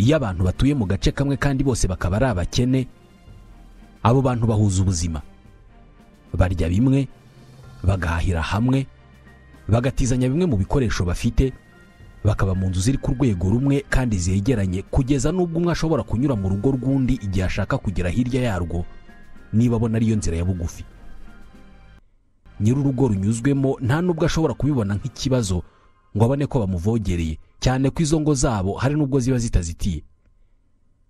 Iyo abantu batuye mu gace kamwe kandi bose bakaba ari abakene, abo bantu bahuza ubuzima, barya bimwe, bagahahira hamwe, bagatizanya bimwe mu bikoresho bafite, bakaba mu nzu ziri ku rwego rumwe kandi zegeranye, kugeza n'ubwo umwe ashobora kunyura mu rugo rw'undi igihe ashaka kugera hirya yarwo, niba abona ariyo nzira ya bugufi. Nyir'urugo runyuzwemo nta nubwo ashobora kubibona nk'ikibazo ngo abone ko bamuvogereye, cyane ko izo ngo zabo hari nubwo ziba zitazitiye.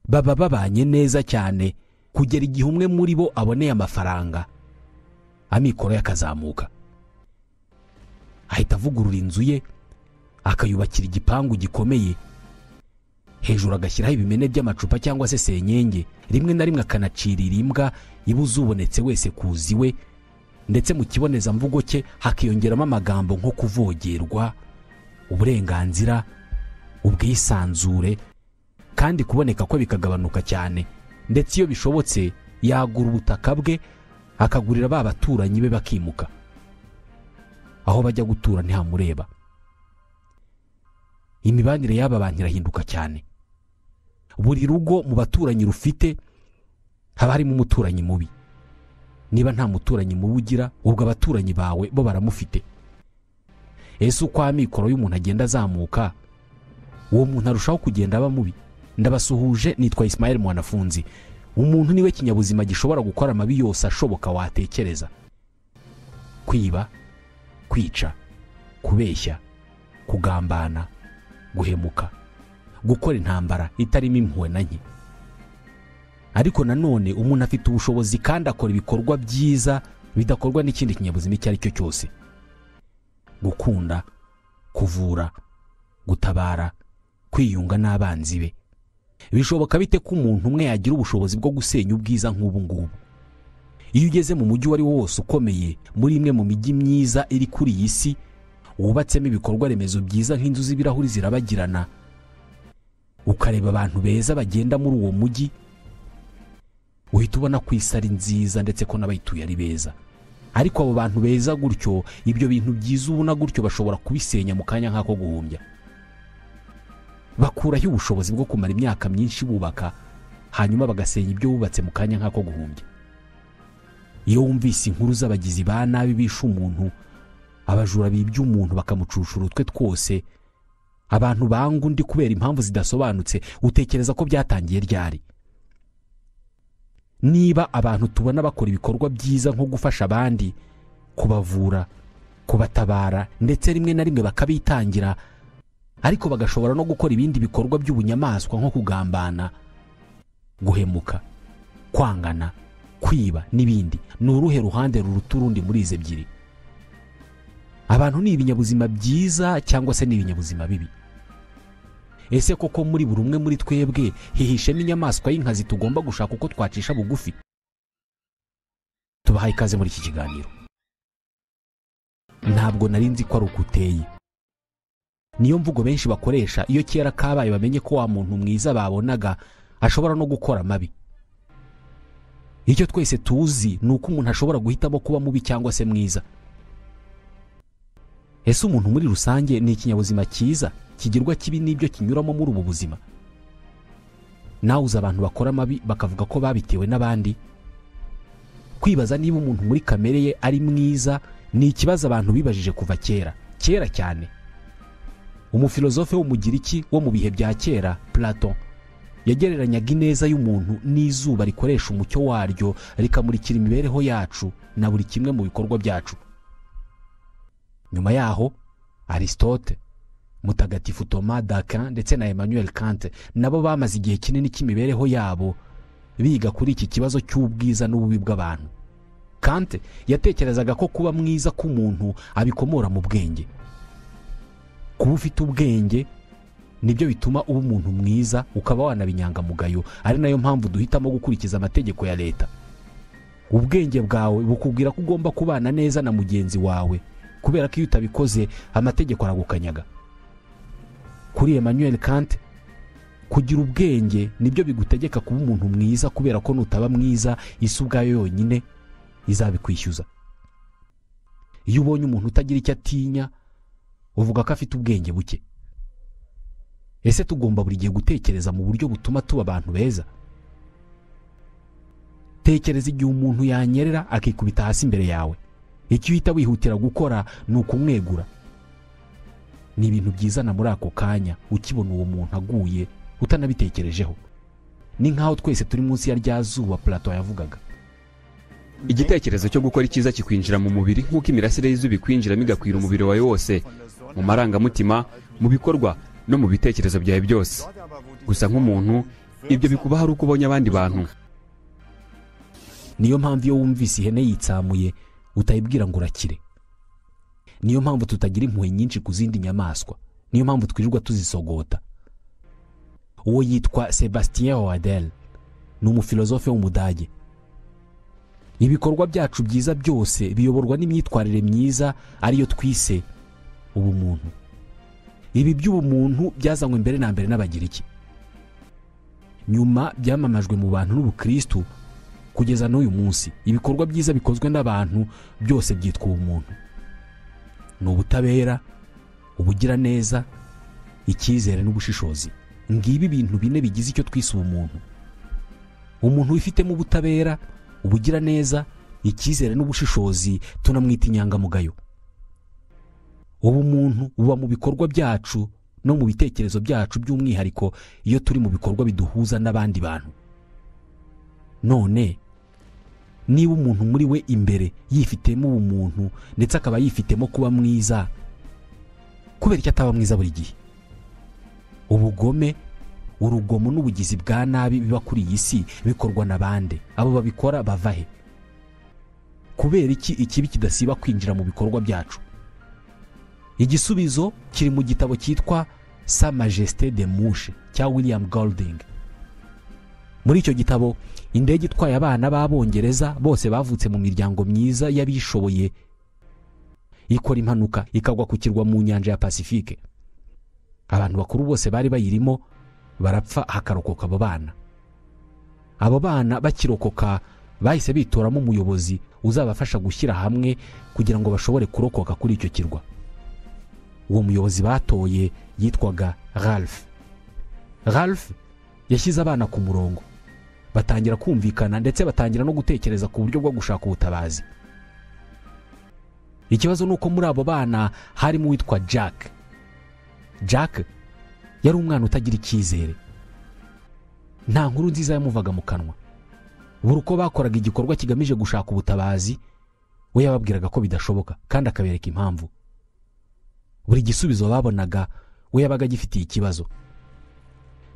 Baba babanye neza cyane kugera igihe umwe muri bo aboneye amafaranga, amikoro yakazamuka, ahita avugurura inzu ye, akayubakira igipangu gikomeye, hejuru agashyiraho ibimene by'amacupa cyangwa se senyenge, rimwe na rimwe akanacirira imbwa ibuze ubonetse wese kuzi we, ndetse mu kibonezamvugo cye hakiyongeramo amagambo nko kuvogerwa, uburenganzira, ubwisanzure, kandi kuboneka kwe bikagabanuka cyane. Ndetse iyo bishobotse yagura ubutaka bwe akagurira ba baturanyi be bakimuka, aho bajya gutura ntihamureba. Imibanire y'aba bantu irahinduka cyane. Buri rugo mu baturanyi rufite haba harimo umuturanyi mubi. Niba nta muturanyi mubi ugira, ubwo abaturanyi bawe bo baramufite. Ese uko amikoro y'umuntu agenda azamuka, uwo muntu arushaho kugenda aba mubi? Ndabasuhuje, nitwa Ismael Mwanafunzi. Umuntu niwe kinyabuzima gishobora gukora amabi yose ashoboka watekereza: kwiba, kwica, kubeshya, kugambana, guhemuka, gukora intambara itarimo impuhwe na nke. Ariko nanone umuntu afite ubushobozi kandi akora ibikorwa byiza bidakorwa n'ikindi kinyabuzima icyo ari cyo cyose: gukunda, kuvura, gutabara, kwiyunga n'abanzi be. Bishoboka bite ko umuntu umwe yagira ubushobozi bwo gusenya ubwiza nk'ubu ngubu? Iyo ugeze mu mujyi uwo ari wo wose ukomeye, muri imwe mu mijyi myiza iri kuri iyi si, wubatsemo ibikorwa remezo byiza nk'inzu z'ibirahuri zirabagirana, ukareba abantu beza bagenda muri uwo mujyi, uhita ubona ko isi ari nziza ndetse ko n'abayituye ari beza. Ariko abo bantu beza gutyo, ibyo bintu byiza ubona gutyo, bashobora kubisenya mu kanya nk'ako guhumbya. Bakuraho ubushobozi bwo kumara imyaka myinshi bubaka, hanyuma bagasenya ibyo bubatse mu kanya nk'ako guhumbya. Iyo wumvise inkuru z'abagizi ba nabi bishe umuntu, abajura bibye umuntu bakamucushura utwe twose, abantu banga undi kubera impamvu zidasobanutse, utekereza ko byatangiye ryari? Niba abantu tubona bakora ibikorwa byiza nko gufasha abandi, kubavura, kubatabara, ndetse rimwe na rimwe bakabitangira, ariko bagashobora no gukora ibindi bikorwa by'ubunyamaswa nko kugambana, guhemuka, kwangana, kwiba n'ibindi, ni uruhe ruhande ruruta urundi muri izi ebyiri? Abantu ni ibinyabuzima byiza cyangwa se ni ibinyabuzima bibi? Ese koko muri buri umwe muri twebwe hihishemo inyamaswa y'inkazi tugomba gushaka uko twacisha bugufi? Tubahaye ikaze muri iki kiganiro. Ntabwo nari nzi ko ari uko uteye. Niyo mvugo benshi bakoresha iyo kera kabaye bamenye ko wa muntu mwiza babonaga ashobora no gukora amabi. Icyo twese tuzi ni uko umuntu ashobora guhitamo kuba mubi cyangwa se mwiza. Ese umuntu muri rusange ni ikinyabuzima cyiza kigirwa kibi n'ibyo kinyuramo muri ubu buzima? Nawe uzi abantu bakora amabi bakavuga ko babitewe n'abandi? Kwibaza niba umuntu muri kamere ye ari mwiza ni ikibazo abantu bibajije kuva kera, kera cyane. Umufilozofe w'Umugiriki wo mu bihe bya kera, Platon, yagereranyaga ineza y'umuntu n'izuba rikoresha umucyo waryo rikamurikira imibereho yacu na buri kimwe mu bikorwa byacu. Nyuma yaho Aristote, Mutagatifu Thomas d'Aquin ndetse na Emmanuel Kant nabo bamaze igihe kinini cy'imibereho yabo biga kuri iki kibazo cy'ubwiza n'ububi bw'abantu. Kant yatekerezaga ko kuba mwiza k'umuntu abikomora mu bwenge. Kuba ufite ubwenge nibyo bituma uba umuntu mwiza, ukaba wanabinyangamugayo, ari nayo mpamvu duhitamo gukurikiza amategeko ya leta. Ubwenge bwawe bukubwira ko ugomba kubana neza na mugenzi wawe, kubera ko iyo utabikoze amategeko aragukanyaga. Kuri Emmanuel Kant, kugira ubwenge nibyo bigutegeka kuba umuntu mwiza, kubera ko nutaba mwiza isi ubwayo yonyine izabikwishyuza. Iyo ubonye umuntu utagira icyo atinya, uvuga ko afite ubwenge buke. Ese tugomba buri gihe gutekereza mu buryo butuma tuba abantu beza? Tekereza igihe umuntu yanyerera akikubita hasi imbere yawe, icyo uhita wihutira gukora ni ukumwegura. Ni ibintu byizana muri ako kanya ukibona uwo muntu aguye utanabitekerejeho. Ni nkaho twese turi munsi ya rya zuba Plato yavugaga. Igitekerezo cyo gukora icyiza kikwinjira mu mubiri nk'uko imirasire y'izuba ikwinjiramo igakwira umubiri wawe wose, mu marangamutima, mu bikorwa no mu bitekerezo byawe byose. Gusa nk'umuntu ibyo bikubaho ari uko ubonye abandi bantu. Niyo mpamvu iyo wumvise ihene yitsamuye utayibwira ngo urakire. Niyo mpamvu tutagira impuhwe nyinshi ku zindi nyamaswa. Niyo mpamvu twirirwa tuzisogota. Uwo yitwa Sebastien Oadel, ni umufilozofe w'Umudage. Ibikorwa byacu byiza byose biyoborwa n'imyitwarire myiza ariyo twise ubumuntu. Ibi by'ubumuntu byazanywe mbere na mbere n'Abagiriki, nyuma byamamajwe mu bantu n'Ubukristu kugeza n'uyu munsi. Ibikorwa byiza bikozwe n'abantu byose byitwa ubumuntu. Ni ubutabera, ubugiraneza, icyizere n'ubushishozi. Ngibi ibintu bine bigize icyo twise ubumuntu. Umuntu wifitemo ubutabera, ubugiraneza, icyizere n'ubushishozi tunamwita inyangamugayo. Ubumuntu buba mu bikorwa byacu no mu bitekerezo byacu, by'umwihariko iyo turi mu bikorwa biduhuza n'abandi bantu. None niba umuntu muri we imbere yifitemo ubumuntu ndetse akaba yifitemo kuba mwiza, kubera icyo ataba mwiza buri gihe? Ubugome, urugomo n'ubugizi bwa nabi biba kuri iyi si bikorwa na bande? Abo babikora bava he? Kubera iki ikibi kidasiba kwinjira mu bikorwa byacu? Igisubizo kiri mu gitabo cyitwa Sa Majesté des Mouches cya William Golding. Muri icyo gitabo, indege itwaye abana b'Abongereza bose bavutse mu miryango myiza y'abishoboye ikora impanuka ikagwa ku kirwa mu nyanja ya Pacifique. Abantu bakuru bose bari bayirimo barapfa, hakarokoka abo bana. Abo bana bakirokoka bahise bitoramo umuyobozi uzabafasha gushyira hamwe kugira ngo bashobore kurokoka kuri icyo kirwa. Uwo muyobozi batoye yitwaga Ralph. Ralph yashyize abana ku murongo, batangira kumvikana ndetse batangira no gutekereza ku buryo bwo gushaka ubutabazi. Ikibazo ni uko muri abo bana harimo uwitwa Jack. Jack yari umwana utagira icyizere, nta nkuru nziza yamuvaga mu kanwa. Buri uko bakoraga igikorwa kigamije gushaka ubutabazi, we yababwiraga ko bidashoboka kandi akabereka impamvu. Buri gisubizo babonaga we yabaga agifitiye ikibazo.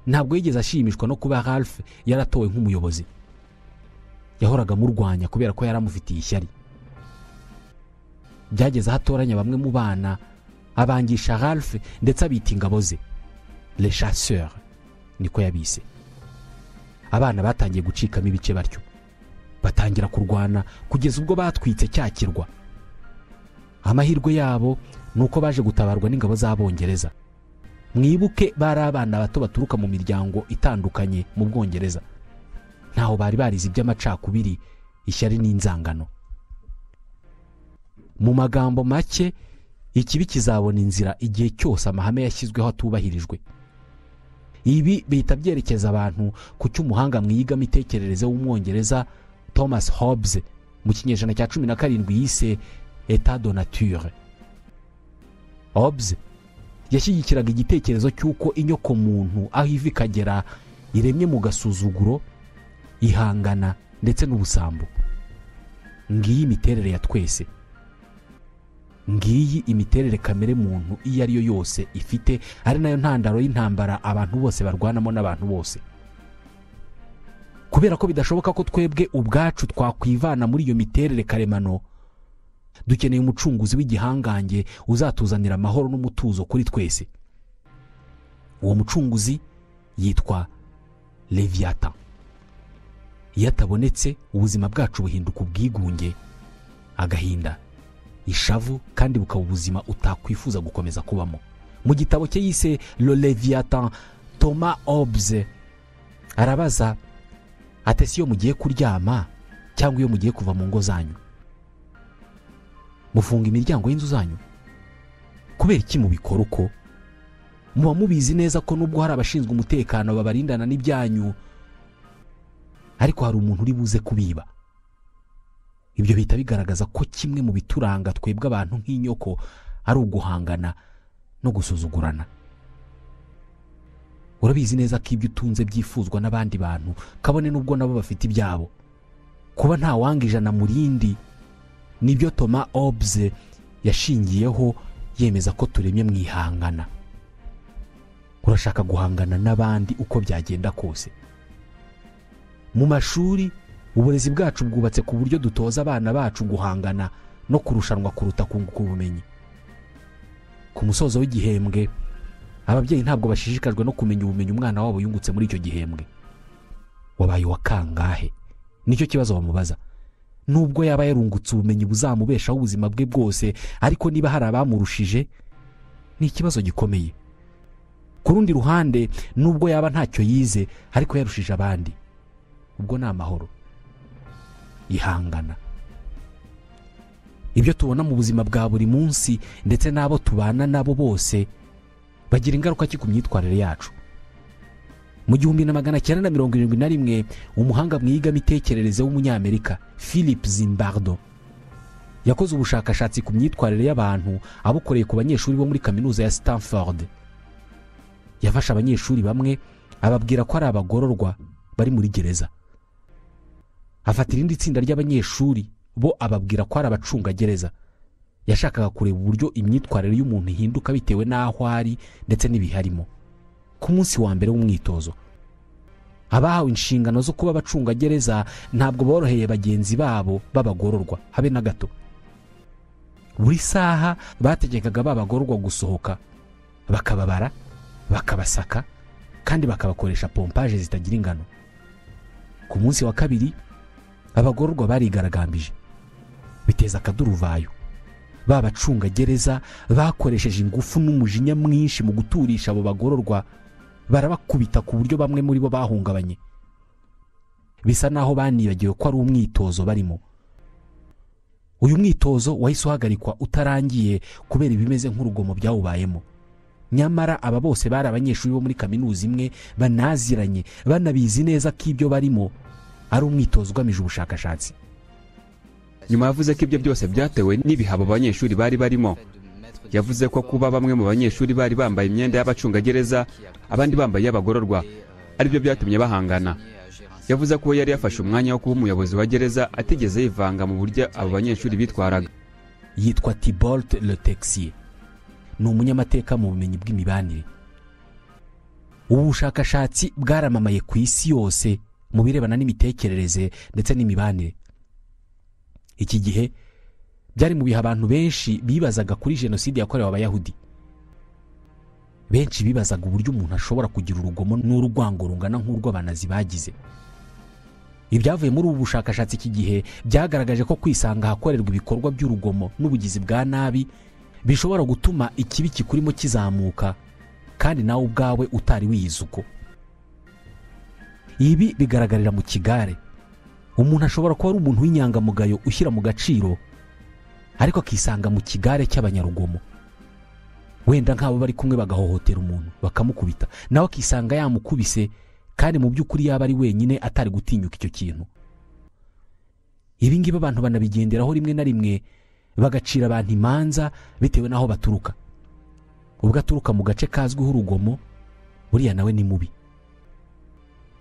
Ntabwo yigeze ashimishwa no kuba Ralph yaratowe nk'umuyobozi. Yahoraga amurwanya kubera ko yaramufitiye ishyari. Byageze aho atoranya bamwe mu bana, abangisha Ralph ndetse abita ingabo ze, les chasseurs niko yabise. Abana batangiye gucikamo ibice batyo, batangira kurwana kugeza ubwo batwitse cya kirwa. Amahirwe yabo nuko baje gutabarwa n'ingabo z'Abongereza. Mwibuke bari abana bato baturuka mu miryango itandukanye mu Bwongereza, ntaho bari barize iby'amacakubiri, ishyari n'inzangano. Mu magambo make, ikibi kizabona inzira igihe cyose amahame yashyizweho atubahirijwe. Ibi bihita byerekeza abantu ku cy'umuhanga mwiyigamitekerereze w'Umwongereza Thomas Hobbes mu kinyejana cya 17 yise etat de nature. Hobbes yashyigikiraga igitekerezo cy'uko inyoko muntu aho iva ikagera iremye mu gasuzuguro, ihangana ndetse n'ubusambo. Ngiyi imiterere ya twese, ngiyi imiterere kamere muntu iyo ari yo yose ifite, ari nayo ntandaro y'intambara abantu bose barwanamo n'abantu bose. Kubera ko bidashoboka ko twebwe ubwacu twakwivana muri iyo miterere karemano, dukeneye umucunguzi w'igihangange uzatuzanira amahoro n'umutuzo kuri twese. Uwo mucunguzi yitwa Leviathan. Iyo atabonetse, ubuzima bwacu buhinduka ubwigunge, agahinda, ishavu, kandi bukaba ubuzima utakwifuza gukomeza kubamo. Mu gitabo cye yise Le Leviathan, Thomas Hobbes arabaza ati: ese iyo mugiye kuryama cyangwa iyo mugiye kuva mu ngo zanyu, mufunga imiryango y'inzu zanyu? Kubera iki mubikora uko? Muba mubizi neza ko nubwo hari abashinzwe umutekano babarindana n'ibyanyu, ariko hari umuntu uri buze kubiba. Ibyo bihita bigaragaza ko kimwe mu bituranga twebwe abantu nk'inyoko ari uguhangana no gusuzugurana. Urabizi neza ko ibyo utunze byifuzwa n'abandi bantu, kabone nubwo nabo bafite ibyabo. Kuba nta wanga ijana mu rindi nibyo Thomas Hobbes yashingiyeho yemeza ko turemye mu ihangana. Urashaka guhangana n'abandi uko byagenda kose. Mu mashuri uburezi bwacu bwubatse ku buryo dutoza abana bacu guhangana no kurushanwa kuruta kunguka ubumenyi. Ku musozo w'igihembwe ababyeyi ntabwo bashishikajwe no kumenya ubumenyi umwana wabo yungutse muri icyo gihembwe. Wabaye wa kangahe? Nicyo kibazo bamubaza. Nubwo yaba yarungutse ubumenyi buzamubeshaho ubuzima bwe bwose, ariko niba hari abamurushije ni ikibazo gikomeye. Ku rundi ruhande, nubwo yaba ntacyo yize ariko yarushije abandi, ubwo ni amahoro. Ihangana. Ibyo tubona mu buzima bwa buri munsi ndetse n'abo tubana nabo bose bagira ingaruka ki ku myitwarire yacu. Mu 1971 umuhanga mwiga mitekerereze w'umunyamerika Philip Zimbardo yakoze ubushakashatsi ku myitwarire y'abantu abukoreye ku banyeshuri bo muri kaminuza ya Stanford. Yafashe abanyeshuri bamwe ababwira ko ari abagororwa bari muri gereza. Afata irindi tsinda ry'abanyeshuri bo ababwira ko ari abacungagereza. Yashakaga kureba uburyo imyitwarire y'umuntu ihinduka bitewe n'aho ari ndetse n'ibiharimo. Ku munsi wa mbere w'umwitozo, abahawe inshingano zo kuba abacungagereza ntabwo boroheye bagenzi babo b'abagororwa habe na gato. Buri saha bategekaga babagororwa gusohoka, bakababara, bakabasaka kandi bakabakoresha pompaje zitagira ingano. Ku munsi wa kabiri abagororwa barigaragambije, biteza akaduruvayo. Babacungagereza bakoresheje ingufu n'umujinya mwinshi mu guturisha abo bagororwa, barabakubita ku buryo bamwe muri bo bahungabanye. Bisa naho banibagiwe ko ari umwitozo barimo. Uyu mwitozo wahise uhagarikwa utarangiye kubera ibimeze nk'urugomo byawubayemo. Nyamara aba bose bari abanyeshuri bo muri kaminuza imwe, banaziranye, banabizi neza ko ibyo barimo ari umwitozo ugamije ubushakashatsi. Nyuma yavuze ko ibyo byose byatewe n'ibihabo abanyeshuri bari barimo. Yavuze ko kuba bamwe mu banyeshuri bari bambaye imyenda y'abacungagereza, abandi bambaye iy'abagororwa, aribyo byatumye bahangana. Yavuze ko yari yafashe umwanya wo kuba umuyobozi wa gereza atigeze yivanga mu buryo abo banyeshuri bitwaraga. Yitwa Thibault Le Texier, ni umunyamateka mu bumenyi bw'imibanire. Ubu bushakashatsi bwaramamaye ku isi yose mu birebana n'imitekerereze ndetse n'imibanire. Iki gihe byari mu bihe abantu benshi bibazaga kuri jenoside yakorewe abayahudi. Benshi bibazaga uburyo umuntu ashobora kugira urugomo n'urwango rungana nk'urw'abanazi bagize. Ibyavuye muri ubu bushakashatsi iki gihe byagaragaje ko kwisanga ahakorerwa ibikorwa by'urugomo n'ubugizi bwa nabi bishobora gutuma ikibi kikurimo kizamuka kandi nawe ubwawe utari wiyizi uko. Ibi bigaragarira mu kigare. Umuntu ashobora kuba ari umuntu w'inyangamugayo ushyira mu gaciro, ariko akisanga mu kigare cy'abanyarugomo. Wenda nk'abo bari kumwe bagahohotera umuntu bakamukubita, nawe akisanga yamukubise, kandi mu by'ukuri yaba ari wenyine atari gutinyuka icyo kintu. Ibi ngibi abantu banabigenderaho rimwe na rimwe bagacira abantu imanza bitewe n'aho baturuka. Ubwo aturuka mu gace kazwiho urugomo, buriya nawe ni mubi.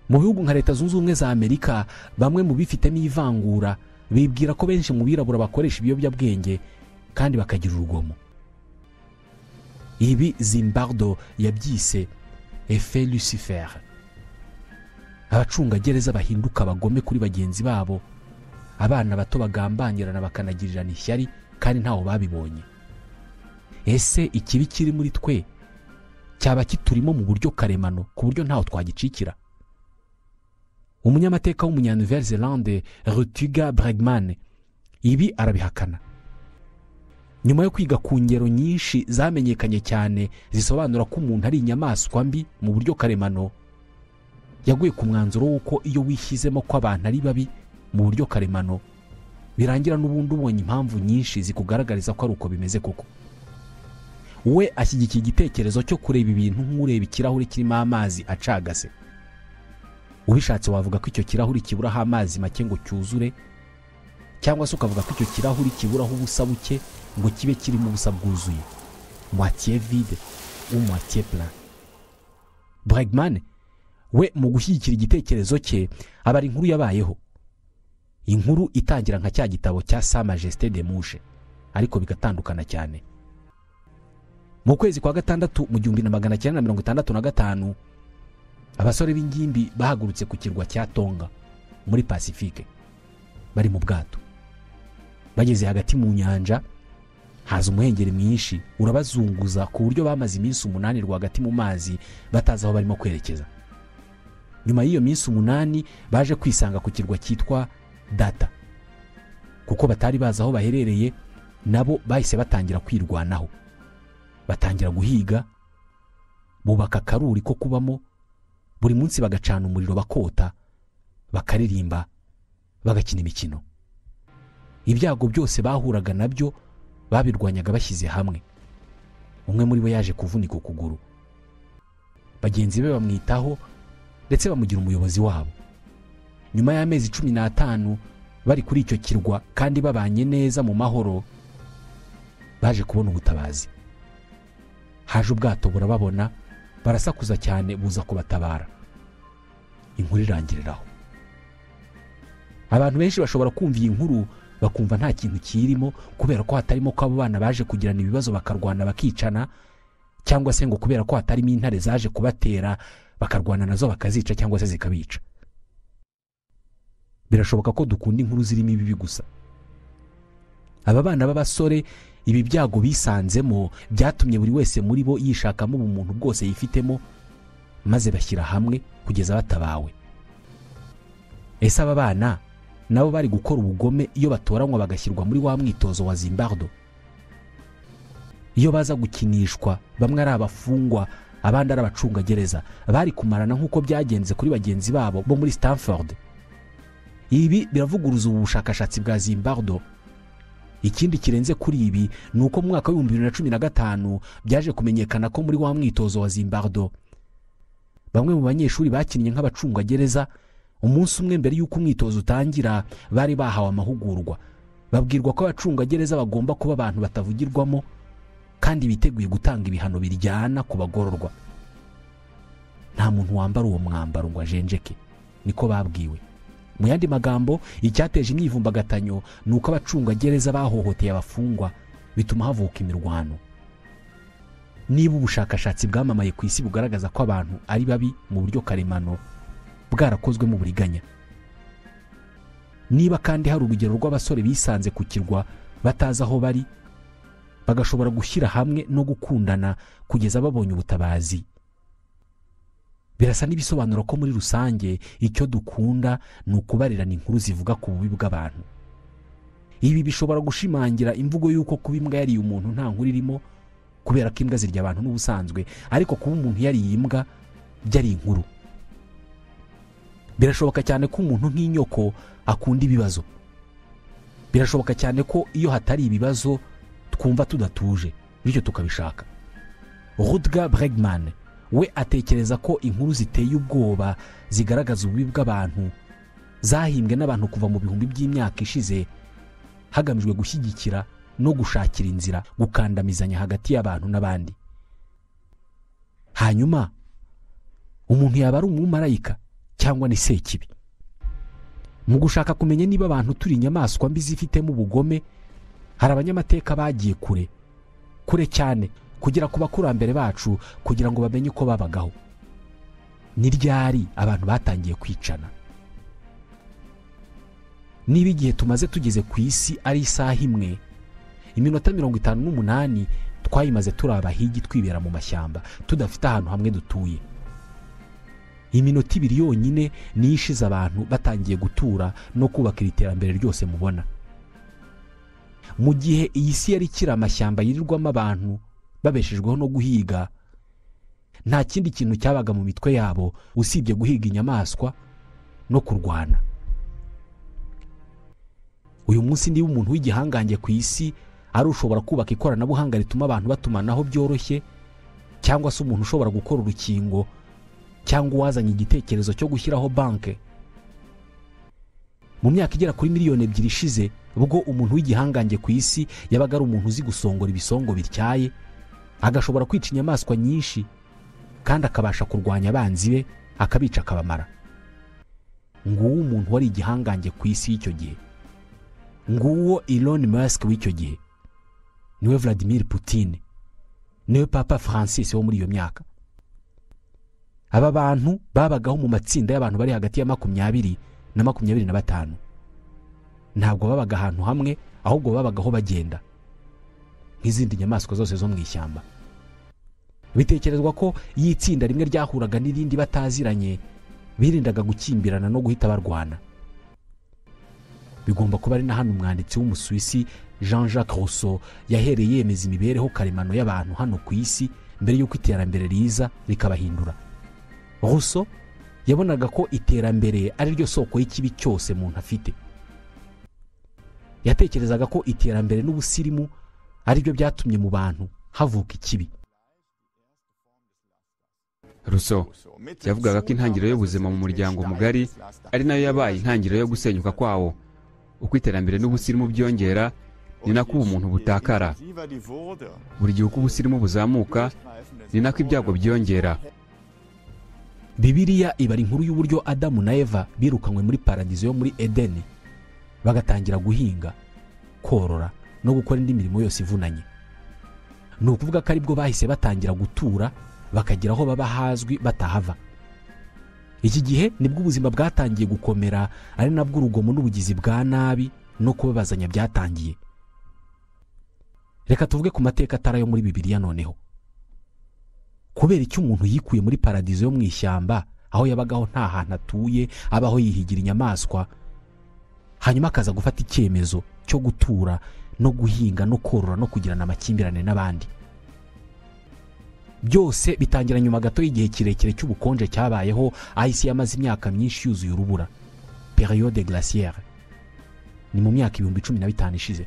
Mu bihugu nka Leta Zunze Ubumwe za Amerika, bamwe mu bifitemo ivangura bibwira ko benshi mu birabura bakoresha ibiyobyabwenge kandi bakagira urugomo. Ibi Zimbardo yabyise effet Lucifer. Abacungagereza bahinduka abagome kuri bagenzi babo, abana bato bagambanyirana bakanagirirana ishyari kandi ntaho babibonye. Ese ikibi kiri muri twe cyaba kiturimo mu buryo karemano ku buryo ntaho twagicikira? Umunyamateka w'umunya-Nouvelle-Zélande Rutger Bregman ibi arabihakana. Nyuma yo kwiga ku ngero nyinshi zamenyekanye cyane zisobanura ko umuntu ari inyamaswa mbi mu buryo karemano, yaguye ku mwanzuro w'uko iyo wishyizemo ko abantu ari babi mu buryo karemano, birangira n'ubundi ubonye impamvu nyinshi zikugaragariza ko ari uko bimeze koko. We ashyigikiye igitekerezo cyo kureba ibintu nk'ureba ikirahuri kirimo amazi acagase. Ubishatse wavuga ko icyo kirahuri kiburaho amazi make ngo cyuzure, cyangwa se ukavuga ko icyo kirahuri kiburaho ubusa buke ngo kibe kirimo ubusa bwuzuye, moitié vide ou moitié plein. Bregman we mu gushyigikira igitekerezo cye abara inkuru yabayeho, inkuru itangira nka cya gitabo cya Sa Majesté des Mouches, ariko bigatandukana cyane. Mu kwezi kwa gatandatu mu 1965, abasore b'ingimbi bahagurutse ku kirwa cya Tonga muri Pacifique bari mu bwato. Bageze hagati mu nyanja haza umuhengeri mwinshi urabazunguza ku buryo bamaze iminsi 8 rwagati mu mazi batazi aho barimo kwerekeza. Nyuma y'iyo minsi 8 baje kwisanga ku kirwa cyitwa Data. Kuko batari bazi aho baherereye, nabo bahise batangira kwirwanaho, batangira guhiga, bubaka karuri ko kubamo, buri munsi bagacana umuriro bakota, bakaririmba, bagakina imikino. Ibyago byose bahuraga nabyo babirwanyaga bashyize hamwe. Umwe muri bo yaje kuvunika ukuguru, bagenzi be bamwitaho ndetse bamugira umuyobozi wabo. Nyuma y'amezi 15 bari kuri icyo kirwa kandi babanye neza mu mahoro, baje kubona ubutabazi. Haje ubwato burababona, barasakuza cyane buza kubatabara. Inkuru irangiriraho. Abantu benshi bashobora kumva iyi nkuru bakumva nta kintu kirimo, kubera ko hatarimo ko abo bana baje kugirana ibibazo bakarwana bakicana, cyangwa se ngo kubera ko hatarimo intare zaje kubatera bakarwana nazo bakazica cyangwa se zikabica. Birashoboka ko dukunda inkuru zirimo ibibi gusa. Aba bana b'abasore ibi byago bisanzemo byatumye buri wese muri bo yishakamo ubumuntu bwose yifitemo, maze bashyira hamwe kugeza batabawe. Ese aba bana nabo bari gukora ubugome iyo batoranywa bagashyirwa muri wa mwitozo wa Zimbardo? Iyo baza gukinishwa, bamwe ari abafungwa abandi ari abacungagereza, bari kumarana nk'uko byagenze kuri bagenzi babo bo muri Stanford. Ibi biravuguruza ubu bushakashatsi bwa Zimbardo. Ikindi kirenze kuri ibi ni uko mu mwaka wa 2015 byaje kumenyekana ko muri wa mwitozo wa Zimbardo bamwe mu banyeshuri bakinnye nk'abacungagereza. Umunsi umwe mbere y'uko umwitozo utangira bari bahawe amahugurwa, babwirwa ko abacungagereza bagomba kuba abantu batavugirwamo kandi biteguye gutanga ibihano biryana ku bagororwa. Nta muntu wambara uwo mwambaro ngo ajenjeke, niko babwiwe. Mu yandi magambo, icyateje imyivumbagatanyo ni uko abacungagereza bahohoteye abafungwa, bituma havuka imirwano. Niba ubushakashatsi bwamamaye ku isi bugaragaza ko abantu ari babi mu buryo karemano bwarakozwe mu buriganya, niba kandi hari urugero rw'abasore bisanze ku kirwa batazi aho bari, bagashobora gushyira hamwe no gukundana kugeza babonye ubutabazi, birasa n'ibisobanuro ko muri rusange icyo dukunda ni ukubarirana inkuru zivuga ku bubi bw'abantu. Ibi bishobora gushimangira imvugo y'uko kuba imbwa yariye umuntu nta nkuru irimo, kubera ko imbwa zirya abantu n'ubusanzwe, ariko kuba umuntu yariye imbwa byari inkuru. Birashoboka cyane ko umuntu nk'inyoko akunda ibibazo. Birashoboka cyane ko iyo hatari ibibazo twumva tudatuje, bityo tukabishaka. Rutger Bregman we atekereza ko inkuru ziteye ubwoba zigaragaza ububi bw'abantu zahimbwe n'abantu kuva mu bihumbi by'imyaka ishize, hagamijwe gushyigikira no gushakira inzira gukandamizanya hagati y'abantu n'abandi. Hanyuma umuntu yaba ari umumarayika cyangwa ni sekibi? Mu gushaka kumenya niba abantu turi inyamaswa mbi zifitemo ubugome, hari abanyamateka bagiye kure kure cyane kugera ku bakurambere bacu kugira ngo bamenye uko babagaho. Ni ryari abantu batangiye kwicana? Niba igihe tumaze tugeze ku isi ari isaha imwe, iminota 58 twayimaze turi abahigi twibera mu mashyamba tudafite ahantu hamwe dutuye. Iminota 2 yonyine niyo ishize abantu batangiye gutura no kubaka iterambere ryose mubona. Mu gihe iyi si yari ikiri amashyamba yirirwamo abantu babeshejweho no guhiga, nta kindi kintu cyabaga mu mitwe yabo usibye guhiga inyamaswa no kurwana. Uyu munsi niba umuntu w'igihangange ku isi Ari ushobora kubaka ikoranabuhanga rituma abantu batumanaho byoroshye, cyangwa se umuntu ushobora gukora urukingo, cyangwa uwazanye igitekerezo cyo gushyiraho banke. Mu myaka igera kuri 2 miliyoni ishize, ubwo umuntu w'igihangange ku isi yabaga ari umuntu uzi gusongora ibisongo bityaye, agashobora kwica inyamaswa nyinshi, kandi akabasha kurwanya abanzi be akabica akabamara. Nguwo umuntu wari igihangange ku isi y'icyo gihe. Nguwo Elon Musk w'icyo gihe, niwe Vladimir Putin, niwe Papa Francis wo muri iyo myaka. Aba bantu babagaho mu matsinda y'abantu bari hagati ya 20 na 25. Ntabwo babaga ahantu hamwe, ahubwo babagaho bagenda nk'izindi nyamaswa zose zo mu ishyamba. Bitekerezwa ko iyo itsinda rimwe ryahuraga n'irindi bataziranye, birindaga gukimbirana no guhita barwana. Bigomba kuba ari na hano umwanditsi w'Umusuwisi Jean-Jacques Rousseau yahereye yemeza imibereho karemano y'abantu hano ku isi mbere y'uko iterambere riza rikabahindura. Rousseau yabonaga ko iterambere ari ryo soko y'ikibi cyose muntu afite. Yatekerezaga ko iterambere n'ubusirimu ari byo byatumye mu bantu havuka ikibi. Rousseau yavugaga ko intangiriro y'ubuzima mu muryango mugari ari nayo yabaye intangiriro yo gusenyuka kwawo. Uko iterambere n'ubusirimu byongera, ni nako ubumuntu butakara. Buri gihe uko ubusirimu buzamuka, ni nako ibyago byiyongera. Bibiliya ibara inkuru y'uburyo Adamu na Eva birukanywe muri paradizo yo muri Edeni, bagatangira guhinga, korora no gukora indi mirimo yose ivunanye. Ni ukuvuga ko aribwo bahise batangira gutura, bakagira aho baba hazwi batahava. Iki gihe nibwo ubuzima bwatangiye gukomera, ari nabwo urugomo n'ubugizi bwa nabi no kubabazanya byatangiye. Reka tuvuge ku mateka atari ayo muri Bibiliya noneho. Kubera icyo umuntu yikuye muri paradizo yo mu ishyamba, aho yabagaho nta hantu atuye, abaho yihigira inyamaswa, hanyuma akaza gufata icyemezo cyo gutura no guhinga no korora no kugirana amakimbirane n'abandi. Byose bitangira nyuma gato y'igihe kirekire cy'ubukonje cyabayeho, aho isi yamaze imyaka myinshi yuzuye urubura, période glaciaire. Ni mu myaka 15,000 ishize.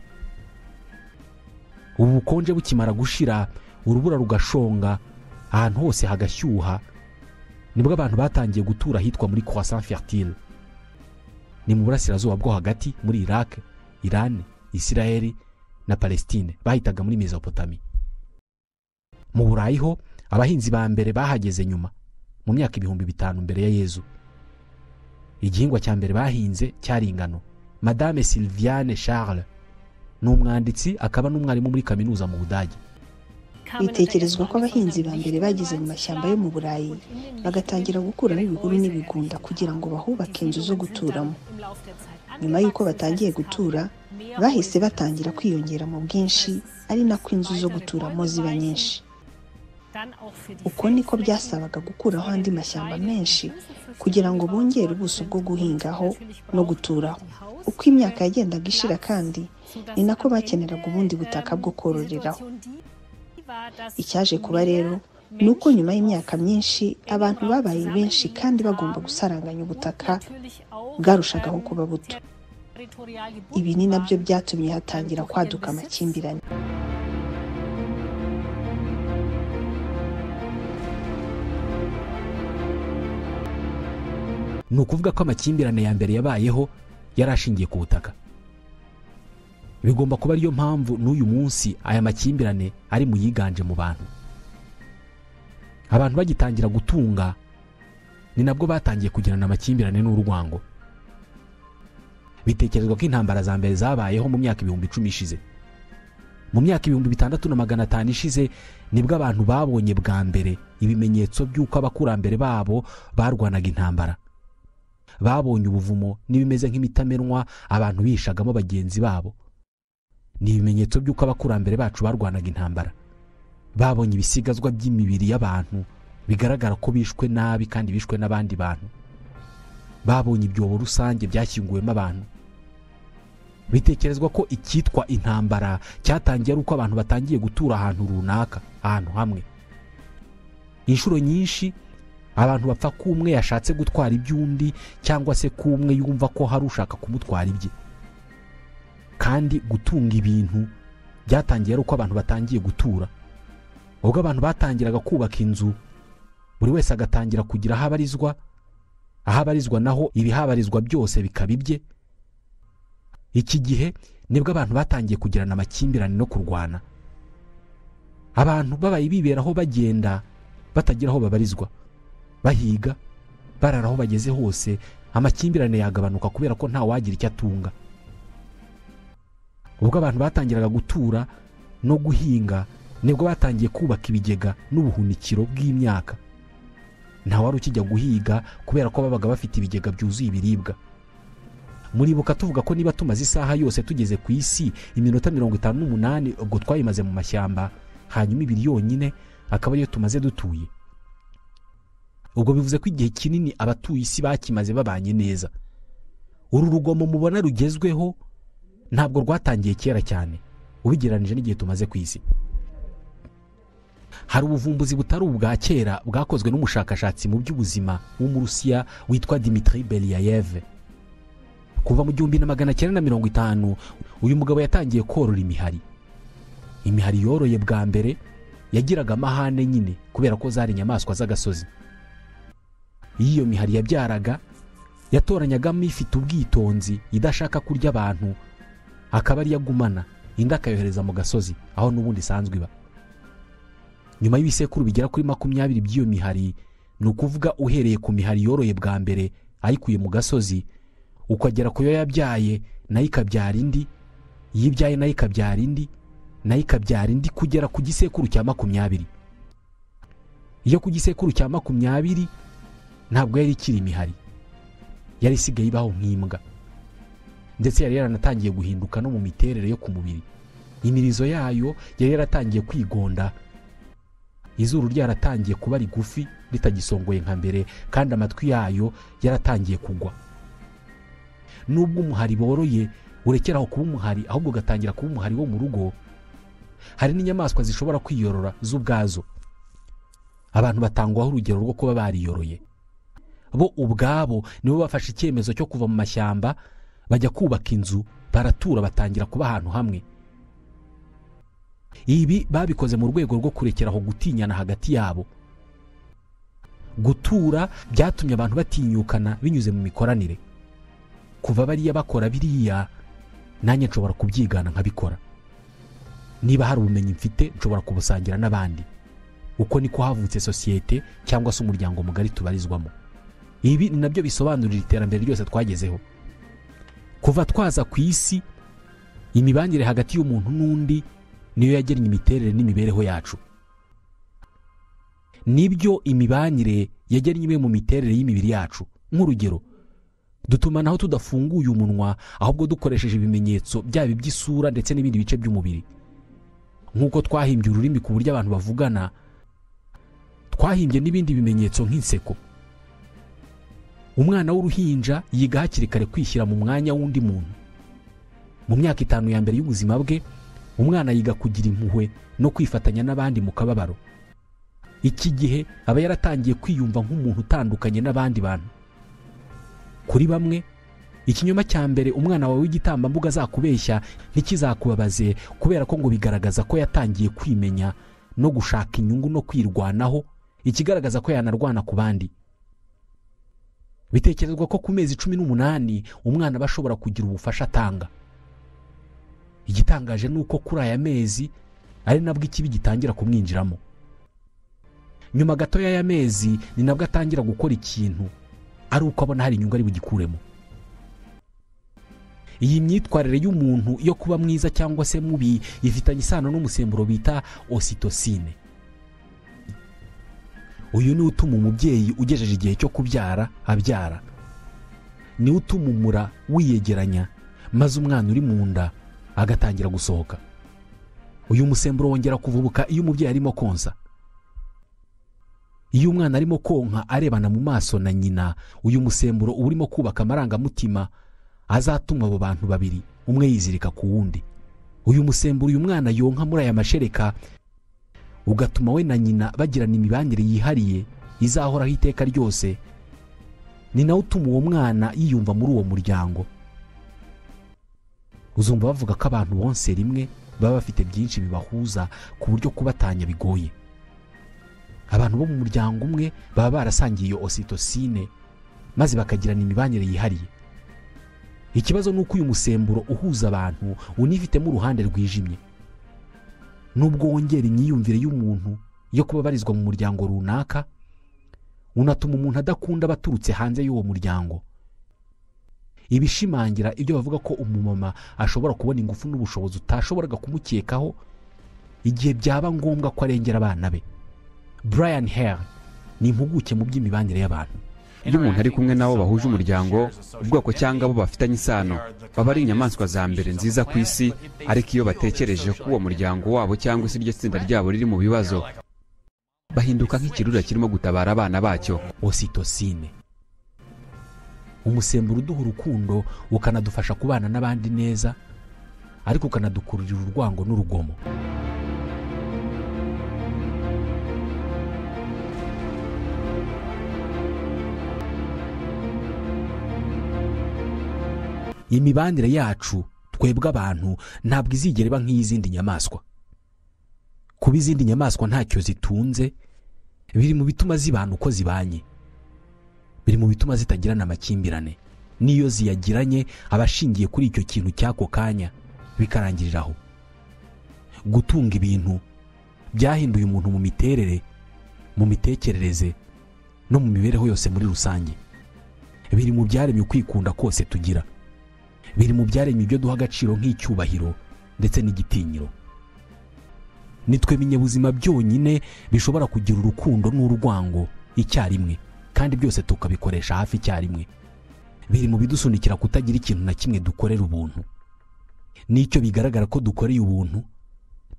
Ubu bukonje bukimara gushira, urubura rugashonga, ahantu hose hagashyuha, nibwo abantu batangiye gutura ahitwa muri Croissant Fertile. Ni mu burasirazuba bwo hagati, muri Iraq, Iran, Israel na Palestine, bahitaga muri Mesopotamie. Mu Burayi ho abahinzi ba mbere bahageze nyuma, mu myaka 5000 mbere ya Yezu. Igihingwa cya mbere bahinze cyari ingano. Madame Sylviane Charles ni umwanditsi akaba n'umwarimu muri kaminuza mu Budage. Bitekerezwa ko abahinzi ba mbere bageze mu mashyamba yo mu Burayi, bagatangira gukuramo ibihuru n'ibigunda kugira ngo bahubake inzu zo guturamo. Nyuma y'uko batangiye gutura, bahise batangira kwiyongera mu bwinshi, ari nako inzu zo guturamo ziba nyinshi. Uko niko byasabaga gukuraho andi mashyamba menshi kugira ngo bongere ubuso bwo guhingaho no guturaho. Uko imyaka yagendaga ishira kandi, ni nako bakeneraga ubundi butaka bwo kororeraho. Icyaje kuba rero ni uko nyuma y'imyaka myinshi abantu babaye benshi kandi bagomba gusaranganya ubutaka bwarushagaho kuba buto. Ibi ni nabyo byatumye hatangira kwaduka amakimbirane. Ni ukuvuga ko amakimbirane ya mbere yabayeho yari ashingiye ku butaka. Bigomba kuba ariyo mpamvu n'uyu munsi aya makimbirane ari mu yiganje mu bantu. Abantu bagitangira gutunga, ni nabwo batangiye kugirana amakimbirane n'urwango. Bitekerezwa ko intambara za mbere zabayeho mu myaka 10,000 ishize. Mu myaka 6500 ishize nibwo abantu babonye bwa mbere ibimenyetso by'uko abakurambere babo barwanaga intambara. Babonye ubuvumo n'ibimeze nk'imitamenwa abantu bishagamo bagenzi babo. Ni ibimenyetso by'uko abakurambere bacu barwanaga intambara. Babonye ibisigazwa by'imibiri y'abantu bigaragara ko bishwe nabi kandi bishwe n'abandi bantu. Babonye ibyobo rusange byashyinguwemo abantu. Bitekerezwa ko icyitwa intambara cyatangiye ari uko abantu batangiye gutura ahantu runaka, ahantu hamwe. Inshuro nyinshi abantu bapfa ko umwe yashatse gutwara iby'undi, cyangwa se ko umwe yumva ko hari ushaka kumutwara ibye. Kandi gutunga ibintu Byatangiye ari uko abantu batangiye gutura. Ubwo abantu batangiraga kubaka inzu, buri wese agatangira kugira aho abarizwa, aho abarizwa naho ibihabarizwa byose bikaba ibye. Iki gihe nibwo abantu batangiye kugirana amakimbirane no kurwana. Abantu babaye biberaho bagenda batagira aho babarizwa, bahiga, barara aho bageze hose, amakimbirane yagabanuka kubera ko nta wagira icyo atunga. Ubwo abantu batangiraga gutura no guhinga, nibwo batangiye kubaka ibigega n'ubuhunikiro bw'imyaka. Nta wari ukijya guhiga kubera ko babaga bafite ibigega byuzuye ibiribwa. Muribuka tuvuga ko niba tumaze isaha yose tugeze ku isi iminota 58 ubwo twayimaze mu mashyamba, hanyuma ibiri yonyine akaba ariyo tumaze dutuye. Ubwo bivuze ko igihe kinini abatuye isi bakimaze babanye neza. Uru rugomo mubona rugezweho ntabwo rwatangiye kera cyane ubigereranije n'igihe tumaze ku isi. Hari ubuvumbuzi butari ubwa kera bwakozwe n'umushakashatsi mu by'ubuzima w'Umurusiya witwa Dmitri Belyayev. Kuva mu 1950 uyu mugabo yatangiye korora imihari. Imihari yoroye bwa mbere yagiraga amahane nyine kubera ko zari inyamaswa z'agasozi. Iyo mihari yabyaraga yatoranyagamo ifite ubwitonzi idashaka kurya abantu, akaba ari yagumana, indi akayohereza mu gasozi aho n'ubundi isanzwe iba. Nyuma y'ibisekuru bigera kuri 20 by'iyo mihari, ni ukuvuga uhereye ku mihari yoroye bwa mbere ayikuye mu gasozi, ukagera ku yo yabyaye nayo ikabyara indi, yibyaye nayo ikabyara indi, nayo ikabyara indi, kugera ku gisekuru cya 20. Iyo ku gisekuru cya 20 ntabwo yari ikiri imihari, yari isigaye ibaho nk'imbwa, ndetse yari yaranatangiye guhinduka no mu miterere yo ku mubiri. Imirizo yayo yari yaratangiye kwigonda, izuru ryaratangiye kuba rigufi ritagisongoye nka mbere, kandi amatwi yayo yaratangiye kugwa. Nubwo umuhari boroye urekeraho kuba umuhari ahubwo ugatangira kuba umuhari wo mu rugo, hari n'inyamaswa zishobora kwiyorora z'ubwazo. Abantu batangwaho urugero rwo kuba bariyoroye. Bo ubwabo nibo bafashe icyemezo cyo kuva mu mashyamba bajya kubaka inzu, baratura, batangira kuba ahantu hamwe. Ibi babikoze mu rwego rwo kurekeraho gutinyana hagati yabo. Gutura byatumye abantu batinyukana binyuze mu mikoranire. Kuva bariya bakora biriya, nanjye nshobora kubyigana nkabikora. Niba hari ubumenyi mfite nshobora kubusangira n'abandi. Uko niko havutse sosiyete cyangwa se umuryango mugari tubarizwamo. Ibi ni nabyo bisobanurira iterambere ryose twagezeho. Kuva twaza ku isi, imibanire hagati y'umuntu n'undi niyo yagennye imiterere n'imibereho yacu. Nibyo imibanire yagennye imwe mu miterere y'imibiri yacu. Nk'urugero, dutumanaho tudafunguye umunwa ahubwo dukoresheje ibimenyetso byaba iby'isura ndetse n'ibindi bice by'umubiri. Nk'uko twahimbye ururimi ku buryo abantu bavugana, twahimbye n'ibindi bimenyetso nk'inseko. Umwana w'uruhinja yiga hakiri kare kwishyira mu mwanya w'undi muntu. Mu myaka 5 ya mbere y'ubuzima bwe, umwana yiga kugira impuhwe no kwifatanya n'abandi mu kababaro. Iki gihe aba yaratangiye kwiyumva nk'umuntu utandukanye n'abandi bantu. Kuri bamwe, ikinyoma cya mbere umwana wawe w'igitambambuga azakubeshya ntikizakubabaze, kubera ko ngo bigaragaza ko yatangiye kwimenya no gushaka inyungu no kwirwanaho, ikigaragaza ko yanarwana ku bandi. Bitekerezwa ko ku mezi 18 umwana aba ashobora kugira ubufasha atanga. Igitangaje ni uko kuri aya mezi ari nabwo ikibi gitangira kumwinjiramo. Nyuma gato y'aya mezi ni nabwo atangira gukora ikintu ari uko abona hari inyungu ari bugikuremo. Iyi myitwarire y'umuntu yo kuba mwiza cyangwa se mubi ifitanye isano n'umusemburo bita ocytocine. Uyu ni utuma umubyeyi ugejeje igihe cyo kubyara abyara. Ni utuma umura wiyegeranya maze umwana uri mu nda agatangira gusohoka. Uyu musemburo wongera kuvubuka iyo umubyeyi arimo konsa. Iyo umwana arimo konka arebana mu maso na nyina, uyu musemburo uba urimo kubaka amarangamutima azatuma abo bantu babiri umwe yizirika ku wundi. Uyu musemburo uyu mwana yonka muri aya mashereka ugatuma we na nyina bagirana imibanire yihariye izahoraho iteka ryose. Ni nawe utuma uwo mwana yiyumva muri uwo muryango. Uzumva bavuga ko abantu bonse rimwe Baba bafite byinshi bibahuza ku buryo kubatanya bigoye. Abantu bo mu muryango umwe baba barasangiye iyo ocytocine maze bakagirana imibanire yihariye. Ikibazo ni uko uyu musemburo uhuza abantu unifitemo uruhande rwijimye. Nubwo wongera imyiyumvire y'umuntu yo kubabarizwa mu muryango runaka, unatuma umuntu adakunda abaturutse hanze y'uwo muryango. Ibishimangira ibyo bavuga ko umumama ashobora kubona ingufu n'ubushobozi utashoboraga kumukekaho igihe byaba ngombwa ko arengera abana be. Brian Hare ni impuguke mu by'imibanire y'abantu. Iyo umuntu ari kumwe nabo bahuje umuryango, ubwoko cyangwa abo bafitanye isano, baba ari inyamaswa za mbere nziza ku isi, ariko iyo batekereje ko uwo muryango wabo cyangwa se iryo tsinda ryabo riri mu bibazo, bahinduka nk'ikirura kirimo gutabara abana bacyo. Ocytocine, umusemburo uduha urukundo ukanadufasha kubana n'abandi neza, ariko ukanadukururira urwango n'urugomo. Imibanire yacu twebwe abantu ntabwo izigera iba nk'iy'izindi nyamaswa. Kuba izindi nyamaswa ntacyo zitunze biri mu bituma zibana uko zibanye, biri mu bituma zitagirana amakimbirane, n'iyo ziyagiranye abashingiye kuri icyo kintu cy'ako kanya bikarangiriraho. Gutunga ibintu byahinduye umuntu mu miterere, mu mitekerereze no mu mibereho yose muri rusange. Biri mu byaremye ukwikunda kose tugira, biri mu byaremye ibyo duha agaciro nk'icyubahiro ndetse n'igitinyiro. Nitwe binyabuzima byonyine bishobora kugira urukundo n'urwango icyarimwe, kandi byose tukabikoresha hafi icyarimwe. Biri mu bidusunikira kutagira ikintu na kimwe dukorera ubuntu. N'icyo bigaragara ko dukoreye ubuntu,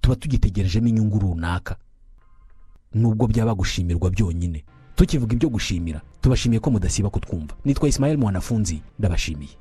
tuba tugitegerejemo inyungu runaka, nubwo byaba gushimirwa byonyine. Tukivuga ibyo gushimira, tubashimiye ko mudasiba kutwumva. Nitwa Ismael Mwanafunzi, ndabashimiye.